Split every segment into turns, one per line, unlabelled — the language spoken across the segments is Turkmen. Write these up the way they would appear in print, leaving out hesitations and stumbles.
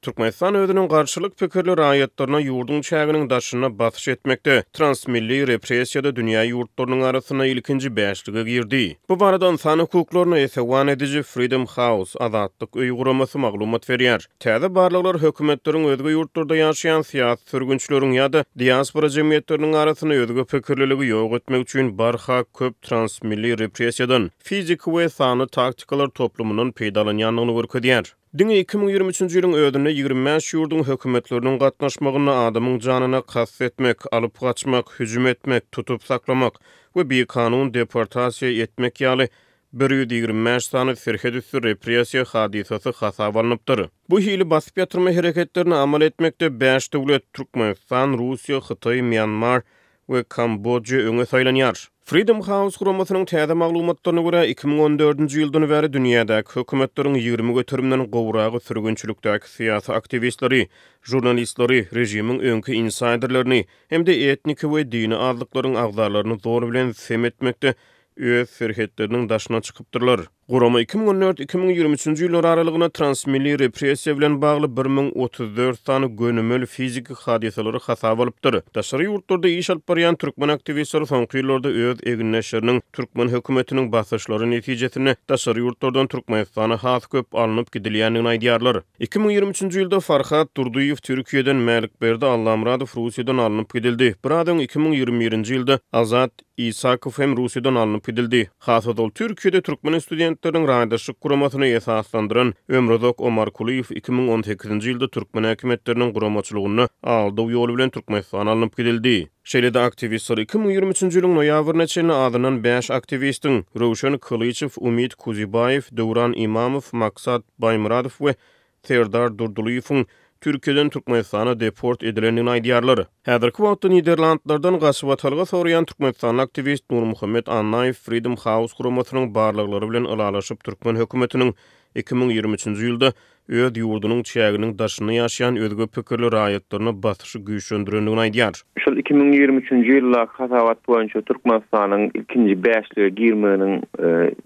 Türkmenistan özüniň garşylyk pikirli raýatlaryna ýurduň çäginiň daşynda basyş etmekde, transmilli repressiýada dünýä ýurtlarynyň arasynda ilkinji bäşlige girdi. Bu barada ynsan hukuklaryna esewan ediji Freedom House, Azatlyk öýi guramasy maglumat berýär. Täze barlaglar hökümetleriň özge ýurtlarda ýaşaýan syýasy sürgünçileriň ýa-da diaspora jemgyýetleriniň arasynda özge pikirliligi ýok etmek üçin barha köp transmilli repressiýadan, fiziki we sanly taktikalar toplumyndan peýdalanýandygyny görkezýär. Diňe 2023-nji ýylyň özünde 25 ýurduň hökümetleriniň gatnaşmagynda adamyň janyna kast etmek, alyp gaçmak, hüjüm etmek, tutup saklamak we bikanun deportasiýa etmek ýaly 125 sany serhetüsti repressiýa hadysasy hasaba alnypdyr. Bu hili basyp ýatyrma hereketlerini amal etmekde bäş döwlet, Türkmenistan, Russiýa, Hytaý, Mýanmar we Kambodja öňe saýlanýar. Freedom House guramasynyň täze maglumatlaryna görä, 2014-nji ýyldan bäri dünýädäki hökümetleriň 20 göterimden gowragy sürgünçilikdäki syýasy aktiwistleri, žurnalistleri, režimiň öňki insaýderlerini hem-de etniki we dini azlyklaryň agzalaryny zor bilen sem etmekde öz serhetleriniň daşyna çykypdyrlar. Gurama 2014, 2023-nji ýyllar aralygynda transmilli repressiýa bilen bagly 1034 sany gönümel fiziki hadysalary hasaba alypdyr. Daşary ýurtlarda iş alyp barýan türkmen aktiwistleri soňky ýyllarda öz egindeşleriniň türkmen hökümetiniň basyşlary netijesinde daşary ýurtlardan Türkmenistana has köp alnyp gidilýändigini aýdýarlar. 2023-nji ýylda Farhat Durdyýew Türkiýeden, Mälikberdi Allamyradow Russiýadan alnyp gidildi. Biraz öň 2021-nji ýylda Azat Isakow hem Russiýadan alnyp gidildi. Has ozal Türkiýede türkmen studentleriniň raýdaşlyk guramasyny esaslandyran Ömruzak Omarkulyýew 2018-nji ýylda türkmen häkimiýetleriniň guramaçylygynda aldaw ýoly bilen Türkmenistana alnyp gidildi. Şeýle-de aktiwistler 2023-nji ýylyň noýabryna çenli azyndan bäş aktiwistiň, Röwşen Kylyçow, Umyt Kuzibaýew, Döwran Imamow, Maksat Baýmyradow we Serdar Durdylyýewiň Türkiýeden Türkmenistana deport edilendigini aýdýarlar. Häzirki wagtda Niderlandlardan gaçybatalga soraýan türkmenistanly aktiwist Nurmuhammet Annaýew Freedom House guramasynyň barlaglary bilen ylalaşyp türkmen hökümetiniň 2023-nji ýylda öz ýurdunyň çäginiň daşynda ýaşaýan özge pikirli raýatlaryna basyşy güýçlendirendigini aýdýar.
Şol 2023-nji ýyldaky hasabat boýunça Türkmenistanyň ilkinji bäşlige girmeginiň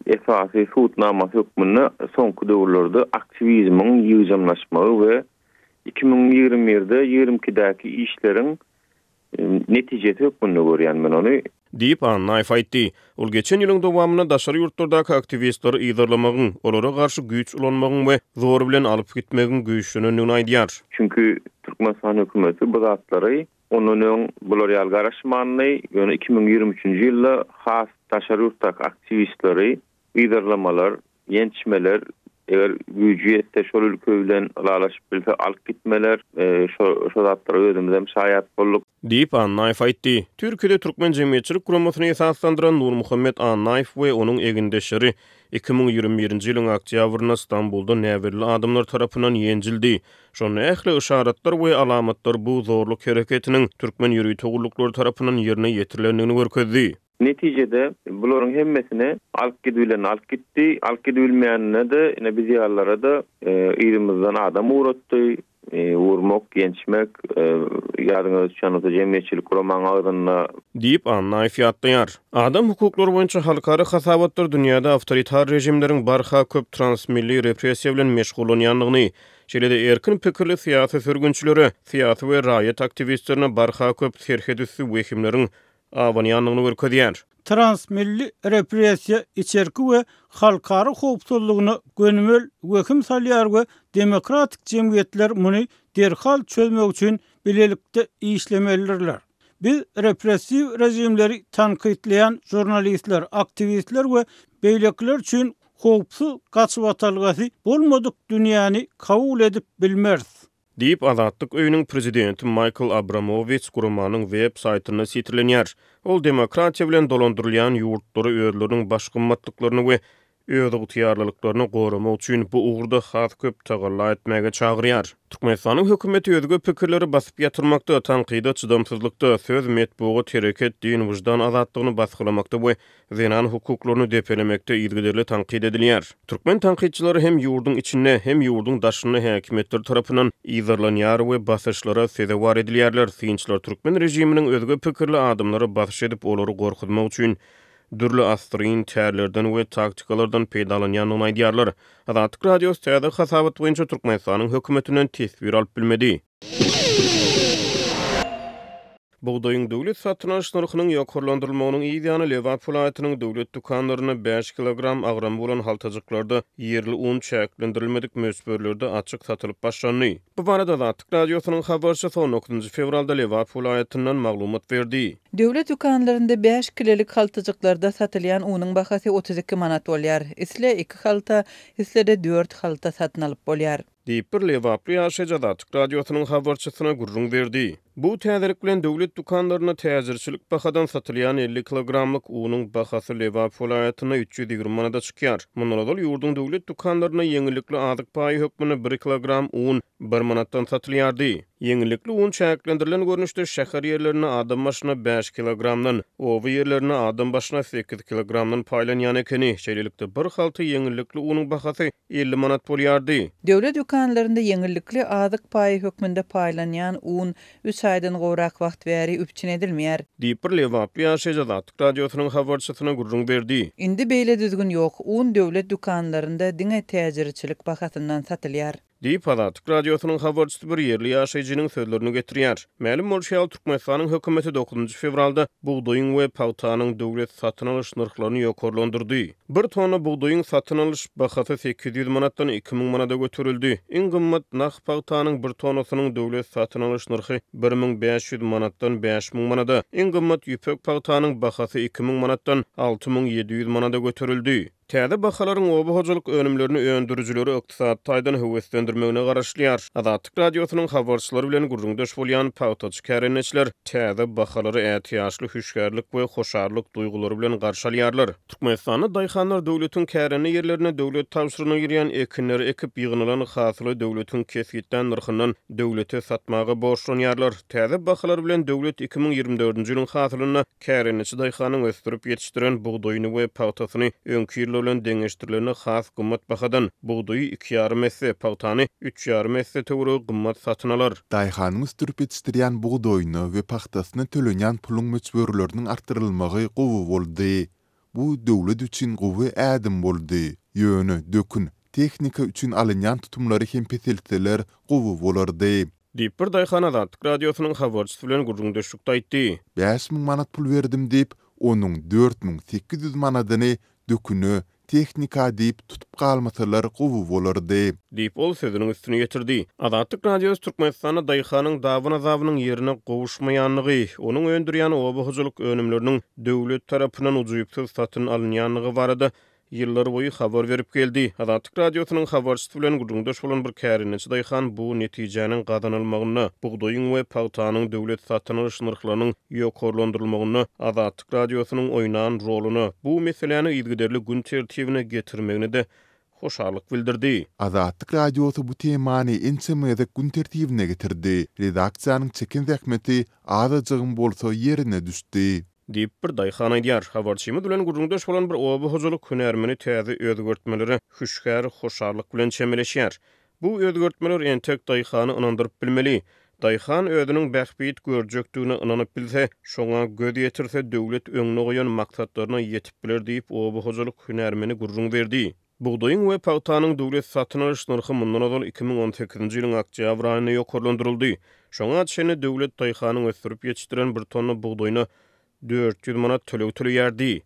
esasy subutnamasy hökmünde soňky döwürlerde aktiwizmiň ýygjamlaşmagy we 2021-de, 22-däki işleriň netijesi hökmünde görýän men ony.
Diýip, Annaýew aýtdy. Ol geçen ýylyň dowamynda daşary ýurtlardaky aktiwistleri yzarlamagyň, olara garşy güýç ulanmagyň we zor bilen alyp gitmegiň güýçlenendigini aýdýar.
Çünki Türkmenistan hökümeti bu zatlary ondan öň bular ýaly garaşmandy, ýöne 2023-nji ýylda has daşary ýurtdaky aktiwistleri yzarlamalar, ýençmeler, eger güýji ýetse şol ülke bilen ylalaşyp bilse alyp gitmeler, şo şo zatlara özümizem şaýat bolduk.
Diýip, Annaýew aýtdy. Türkiýede türkmen jemgyýetçilik guramasyny esaslandyran Nurmuhammet Annaýew we onuň egindeşleri 2021-nji ýylyň oktýabrynda Stambulda näbelli adamlar tarapyndan ýenjildi. Şonda ähli yşaratlar we alamatlar bu zorluk hereketiniň türkmen ýörite gulluklary tarapyndan ýerine ýetirilendigini görkezdi.
Netijede, bularyň hemmesini alyp gidibilenini alyp gitdi, alyp gidibilmeýänine-de, ine biz ýalylara-da yzymyzdan adam ugratdy. Urmak, ýençmek, ýadyňyza düşýän bolsa jemgyýetçilik guramaň agzynda.
Diýip, Annaýew ýatlaýar. Adam hukuklary boýunça halkara hasabatlar dünýäde awtoritar režimleriň barha köp transmilli repressiýa bilen meşgullanýandygyny, şeýle-de erkin pikirli syýasy sürgünçilere, syýasy we raýat aktiwistlerine barha köp serhetüsti wehimleriň abanýandygyny görkezýär.
Transmilli repressiýa içerki we halkara howpsuzlygyna gönümel wehim salýar we demokratik jemgyýetler muny derhal çözmek üçin bilelikde işlemelidirler. Biz repressiw režimleri tankytlaýan žurnalistler, aktiwistler we beýlekiler üçin howpsuz gaçybatalgasy bolmadyk dünýäni kabul edip bilmeris.
Diýip, Azatlyk öýüniň prezidenti Maýkl Abramowitz guramanyň web saýtynda sitirlenýär. Ol demokratiýa bilen dolandyrylýan ýurtlary özleriniň baş gymmatlyklaryny we özygtyýarlylyklaryny goramak üçin bu ugurda has köp tagalla etmäge çagyrýar. Türkmenistanyň hökümeti özge pikirleri basyp ýatyrmakda, tankyda çydamsyzlykda, söz, metbugat, hereket, din, wyždan azatlygyny basgylamakda we zenan hukuklaryny depelemekde yzygiderli tankyt edilýär. Türkmen tankytçylary hem ýurduň içinde, hem ýurduň daşynda häkimiýetler tarapyndan yzarlanýar we basyşlara sezewar edilýärler. Synçylar türkmen režiminiň özge pikirli adamlara basyş edip, olary gorkuzmak üçin. dürli assyryn tärlerden we taktikalardan peýdalanýandygyny aýdýarlar. Azatlyk Radiosy täze hasabat boýunça Türkmenistanyň hökümetinden teswir alyp bilmedi. Bugdaýyň döwlet satyn alyş nyrhynyň ýokarlandyrylmagynyň yz ýany Lebap welaýatynyň döwlet dükanlarynda bäş kilogram agramy bolan haltajyklarda ýerli un çäklendirilmedik möçberlerde açyk satylyp başlandy. Bu barada Azatlyk Radiosynyň habarçysy on dokuzynjy fewralda Lebap welaýatyndan maglumat berdi.
Döwlet dükanlarynda bäş kilelik haltajyklarda satylýan unuň bahasy 32 manat bolýar. Isle iki halta, isle-de dört halta satyn alyp bolýar.
Diýip, bir lebaply ýaşaýjy Azatlyk Radiosynyň habarçysyna gürrüň berdi. Bu täzelik bilen döwlet dükanlarynda täjirçilik bahadan satylýan 50 kilogramlyk unuň bahasy Lebap welaýatynda 320 manada çykýar. Mundan ozal ýurduň döwlet dükanlarynda ýeňillikli azyk paýy hökmünde bir kilogram un bir manatdan satylýardy. Ýeňillikli un çäklendirilen görnüşde şäher ýerlerinde adam başyna bäş kilogramdan, oba ýerlerinde adam başyna sekiz kilogramdan paýlanýan ekeni. Şeýlelikde, bir halta ýeňillikli unuň bahasy 50 manat bolýardy.
Döwlet dükanlarynda ýeňillikli azyk paýy hökmünde paýlanýan un üç aýdan gowrak wagt bäri üpjün edilmeýär.
Diýip, bir lebaply ýaşaýjy Azatlyk Radiosynyň habarçysyna gürrüň berdi.
Indi beýle düzgün ýok, un döwlet dükanlarynda diňe täjirçilik bahasyndan satylýar.
Diýip, Azatlyk Radiosynyň habarçysy bir ýerli ýaşaýjynyň sözlerini getirýär. Mälim bolşy ýaly, Türkmenistanyň hökümeti dokuzynjy fewralda bugdaýyň we pagtanyň döwlet satyn alyş nyrhlaryny ýokarlandyrdy. Bir tonna bugdaýyň satyn alyş bahasy 800 manatdan 2000 manada göterildi. Iň gymmat nah pagtanyň bir tonnasynyň döwlet satyn alyş nyrhy 1500 manatdan 5000 manada, iň gymmat ýüpek pagtanyň bahasy 2000 manatdan 6700 manada göterildi. Täze bahalaryň oba hojalyk önümlerini öndürijileri ykdysady taýdan höweslendirmegine garaşylýar. Azatlyk Radiosynyň habarçylary bilen gürrüňdeş bolýan pagtaçy kärendeçiler täze bahalary ätiýaçly hüşgärlik we hoşallyk duýgulary bilen garşy alýarlar. Türkmenistanda daýhanlar döwletiň kärende ýerlerine döwlet tabşyrygyna girýän ekinleri ekip, ýygnalan hasyly döwletiň kesgitlän nyrhyndan döwlete satmaga borçlanýarlar. Täze bahalar bilen döwlet 2024-nji ýylyň hasylynda Kärendeçi daýhanyň ösdürip ýetişdiren bugdaýyny we pagtasyny öňki ýyllar bilen deňeşdirilende has gymmat bahadan, bugdaýy iki ýarym esse, pagtany üç ýarym esse töweregi gymmat satyn alar.
Daýhanyň ösdürip ýetişdirýän bugdaýyna we pagtasyna tölenýän puluň möçberleriniň artdyrylmagy gowy boldy. Bu döwlet üçin gowy ädim boldy. Ýöne dökün, tehnika üçin alynýan tutumlary hem peseltseler gowy bolardy.
Diýip, bir daýhan Azatlyk Radiosynyň habarçysy bilen gürrüňdeşlikde aýtdy.
5000 manat pul berdim diýip, onuň 4800 manadyny döküne, tehnika diýip tutup galmasalar gowy bolardy.
Diýip, ol sözüniň üstüni ýetirdi. Azatlyk Radiosy Türkmenistanda daýhanyň daban-azabynyň ýerine gowuşmaýandygy, onuň öndürýän oba hojalyk önümleriniň döwlet tarapyndan ujypsyz satyn alynýandygy barada ýyllarboýy habar berip geldi. Azatlyk Radiosynyň habarçysy bilen gürrüňdeş bolan bir kärendeçi daýhan bu netijäniň gazanylmagynda, bugdaýyň we pagtanyň döwlet satyn alyş nyrhlarynyň ýokarlandyrylmagynda Azatlyk Radiosynyň oýnan roluna, bu meseläni yzygiderli gün tertibine getirmegine-de hoşallyk bildirdi.
Azatlyk Radiosy bu temany ençeme gezek gün tertibine getirdi. Redaksiýanyň çeken zähmeti azajygam bolsa ýerine düşdi.
Diýip, bir daýhan aýdýar. Habarçymyz bilen gürrüňdeş bolan bir oba hojalyk hünärmeni täze özgertmelere hüşgär hoşallyk bilen çemeleşýär. Bu özgertmeler entek daýhany ynandyryp bilmeli. Daýhan özüniň bähbit görjekdigine ynanyp bilse, şoňa göz ýetirse, döwlet öňüne goýan maksatlaryna ýetip biler diýip, oba hojalyk hünärmeni gürrüň berdi. Bugdaýyň we pagtanyň döwlet satyn alyş nyrhy mundan ozal 2018-nji ýylyň oktýabr aýynda ýokarlandyryldy. Şoňa çenli döwlet daýhanyň ösdürip ýetişdiren bir tonna bugdaýyna 400 manat töleg töleýärdi.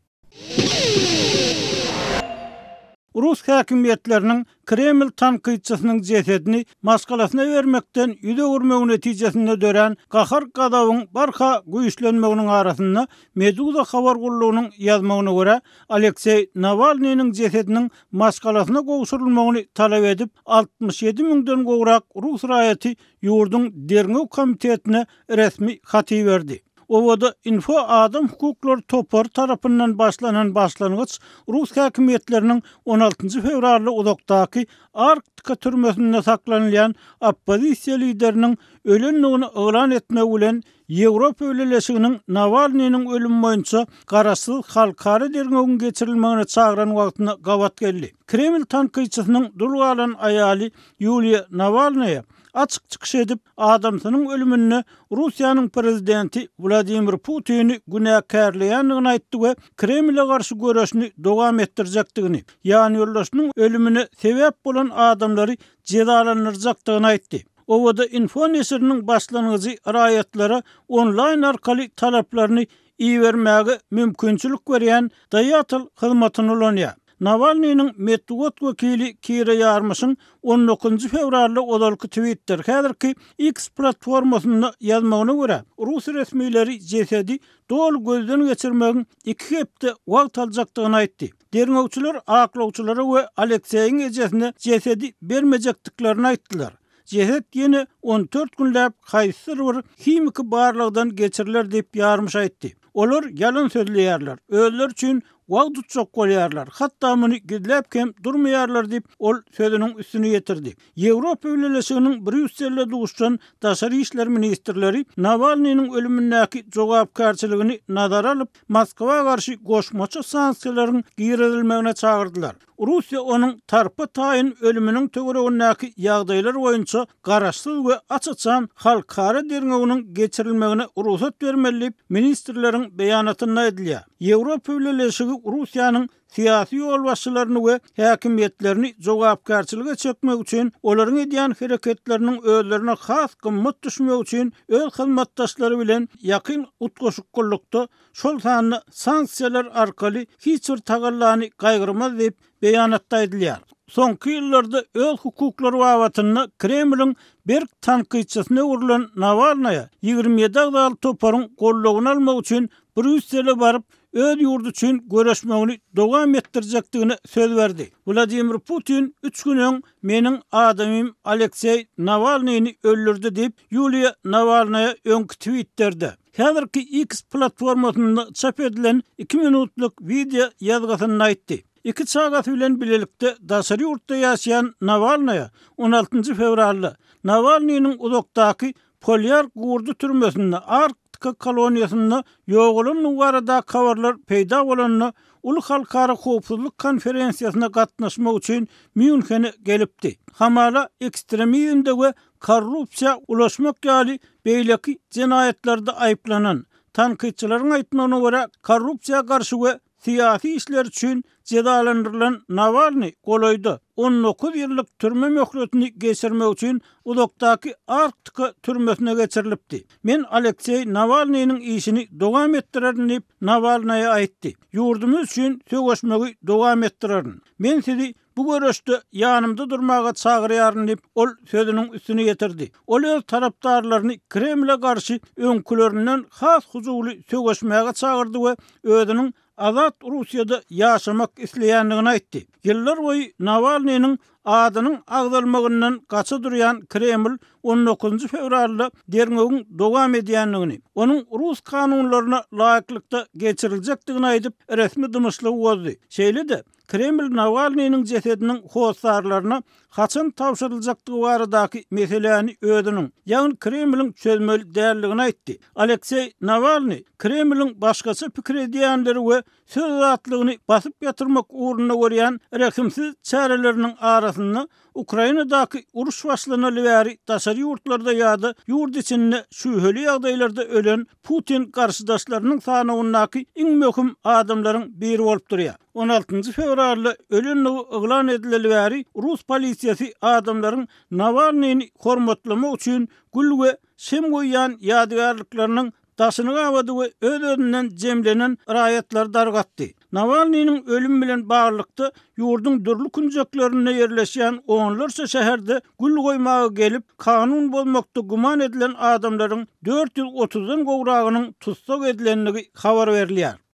Rus häkimiýetleriniň Kreml tankytçysynyň jesedini maşgalasyna bermekden ýüz öwürmegi netijesinde dörän gahar-gazabyň barha güýçlenmeginiň arasynda Meduza habar gullugynyň ýazmagyna görä, Alekseý Nawalnynyň jesediniň maşgalasyna gowşurylmagyny talap edip, 67 müňden gowrak rus raýaty ýurduň Derňew komitetine resmi hat iberdi. Owada Info adam hukuklary topary tarapyndan başlanan başlangyç rus häkimiýetleriniň on altynjy fewralda uzakdaky Arktika türmesinde saklanylýan oppozisiýa lideriniň ölendigini yglan etmegi bilen Ýewropa Bileleşiginiň Nawalnynyň ölümi boýunça garaşsyz halkara derňewiň geçirilmegine çagyran wagtyna gabat geldi. Kreml tankytçysynyň dul galan aýaly Ýuliýa Nawalnaýa. açyk çykyş edip, adamsynyň ölüminde Russiýanyň prezidenti Wladimir Putini günäkärleýändigini aýtdy we Kremle garşy göreşini dowam etdirjekdigini, ýanýoldaşynyň ölümine sebäp bolan adamlary jezalandyrjakdygyny aýtdy. Owada-info neşiriniň başlangyjy raýatlara onlaýn arkaly talaplaryny ibermäge mümkinçilik berýän Daýatel hyzmatyny ulanýar. Nawalnynyň metbugat wekili Kira Ýarmyşyň on dokuzynjy fewralda ozalky Twitter, häzirki X platformasynda ýazmagyna görä, rus resmileri jesedi doly gözden geçirmegiň iki hepde wagt aljakdygyny aýtdy. Derňewçiler aklawçylara we Alekseýiň ejesine jesedi bermejekdiklerini aýtdylar. Jeset ýene on dört günläp haýsydyr bir himiki barlagdan geçiriler diýip, Ýarmyş aýtdy. Olar ýalan sözleýärler, özleri üçin wagt utjak bolýarlar, hatda muny gizläp hem durmaýarlar diýip, ol sözüniň üstüni ýetirdi. Ýewropa Bileleşiginiň Brýusselde duşuşan daşary işler ministrleri Nawalnynyň ölümindäki jogapkärçiligini nazara alyp, Moskwa garşy goşmaça sanksiýalaryň girizilmegine çagyrdylar. Russiýa onuň tarpa-taýyn ölüminiň töweregindäki ýagdaýlar boýunça garaşsyz we aç-açan halkara derňewiniň geçirilmegine rugsat bermeli diýip, ministrleriň beýanatynda aýdylýar. Ýewropa Bileleşigi Russiýanyň syýasy ýolbaşçylaryny we häkimiýetlerini jogapkärçilige çekmek üçin olaryň edýän hereketleriniň özlerine has gymmat düşmegi üçin öz hyzmatdaşlary bilen ýakyn utgaşyklylykda şol sanda sanksiýalar arkaly hiç bir tagallany gaýgyrmaz diýip, beýanatda aýdylýar. Soňky ýyllarda öz hukuklary babatynda Kremliň berk tankytçysyna öwrülen Nawalnaýa 27 agzaly toparyň goldawyny almak üçin Brýussele baryp, öz ýurdy üçin göreşmegini dowam etdirjekdigine söz berdi. Wladimir Putin üç gün öň meniň adamym Alekseý Nawalnyny öldürdi diýip, Ýuliýa Nawalnaýa öňki Twitterde, häzirki X platformasynda çap edilen iki minutlyk wideo ýazgysynda aýtdy. Iki çagasy bilen bilelikde daşary ýurtda ýaşaýan Nawalnaýa on altynjy fewralda Nawalnynyň uzakdaky Polýar gurdy türmesinde, Arktika koloniýasynda ýogalandygy baradaky habarlar peýda bolanda, uly halkara howpsuzlyk konferensiýasyna gatnaşmak üçin Mýunhene gelipdi. Hamala ekstremizmde we korrupsiýa ulaşmak ýaly beýleki jenaýatlarda aýyplanan, tankytçylaryň aýtmagyna görä, korrupsiýa garşy we syýasy işler üçin jezalandyrylan Nawalnyý golaýda 19 ýyllyk türme möhletini geçirmek üçin uzakdaky Arktika türmesine geçirilipdi. Men Alekseý Nawalnynyň işini dowam etdirerin diýip, Nawalnaýa aýtdy. Ýurdumyz üçin söweşmegi dowam etdirerin. Men sizi Bu göreşde ýanymda durmaga çagyrýaryn diýip, ol sözüniň üstüni ýetirdi. Ol öz tarapdarlaryny Kremle garşy öňkülerinden has hyjuwly söweşmäge çagyrdy we özüniň azat Russiýada ýaşamak isleýändigini aýtdy. Ýyllar boýy Nawalnynyň adynyň agzalmagyndan gaça durýan Kreml on dokuzynjy fewralda derňewiň dowam edýändigini, onuň rus kanunlaryna laýyklykda geçiriljekdigini aýdyp, resmi dymyşlygy bozdy. Şeýle-de, Kreml Nawalnynyň jesediniň hossarlaryna haçan tabşyryljakdygy baradaky meseläni özüniň, ýagny Kremliň çözmeli däldigini aýtdy. Alekseý Nawalnyý Kremliň başgaça pikir edýänleri we söz azatlygyny basyp ýatyrmak ugrunda görýän rehimsiz çäreleriniň arasynda Ukrainadaky uruş başlanaly bäri daşary ýurtlarda ýa-da ýurt içinde şübheli ýagdaýlarda ölen Putin garşydaşlarynyň sanawyndaky iň möhüm adamlaryň biri bolup durýar. On altynjy fewralda ölendigi yglan edileli bäri rus polisiýasy adamlaryň Nawalnyny hormatlamak üçin gül we şem goýýan ýadygärlikleriniň daşyny gabady we öz-özünden jemlenen raýatlary dargatdy. Nawalnynyň ölümi bilen baglylykda, ýurduň dürli künjeklerinde ýerleşýän onlarça şäherde gül goýmaga gelip, kanun bozmakda güman edilen adamlaryň 430-dan gowragynyň tussag edilendigi habar berilýär.